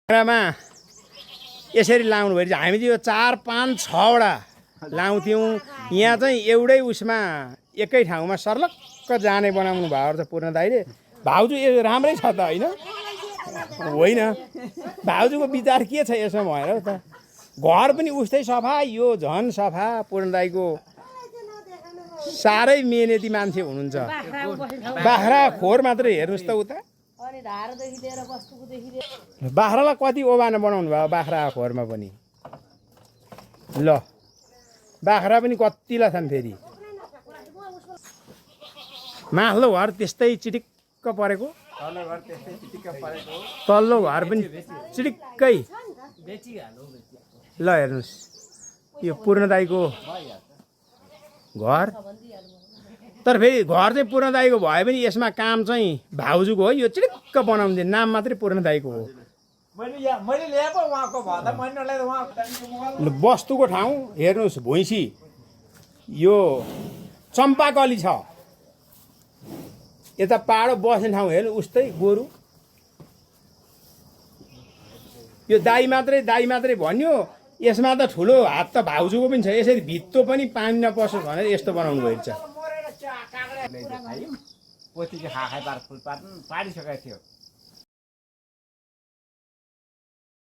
मा यसरी लाउनु भयो हामीले यो 4, 5, 6 वटा लाउँथ्यौँ। यहाँ चाहिँ एउटै उसमा एकै ठाउँमा सर्लक्क जाने बनाउनु भयो त पूर्ण दाइले। भाउजू यो राम्रै छ त होइन भाउजूको विचार के छ यसमा भएर त। घर पनि उस्तै सफा, यो झन् सफा। पूर्ण दाइको साह्रै मेहनती मान्छे हुनुहुन्छ। बाख्रा खोर मात्रै हेर्नुहोस् त उता। बाख्रालाई कति ओबाना बनाउनु भयो बाख्रा खोरमा पनि। ल बाख्रा पनि कतिलाई छन् फेरि। माथिल्लो घर त्यस्तै चिटिक्क परेको, तल्लो घर पनि चिटिक्कै। ल हेर्नुहोस् यो पूर्ण दाइको घर। तर फेरि घर चाहिँ पूर्ण दाइको भए पनि यसमा काम चाहिँ भाउजूको हो। यो चिटिक्क बनाउँदै नाम मात्रै पूर्ण दाइको हो। वस्तुको ठाउँ हेर्नुहोस् भुइँसी यो चम्पाकली छ। यता पाडो बस्ने ठाउँ हेर्नु उस्तै गोरु। यो दाई मात्रै भन्यो। यसमा त ठुलो हात त भाउजूको पनि छ। यसरी भित्तो पनि पानी नपसोस् भनेर यस्तो बनाउनु भएको छ। पोथी चाहिँ खाए बार फुल पाडिसकेको थियो।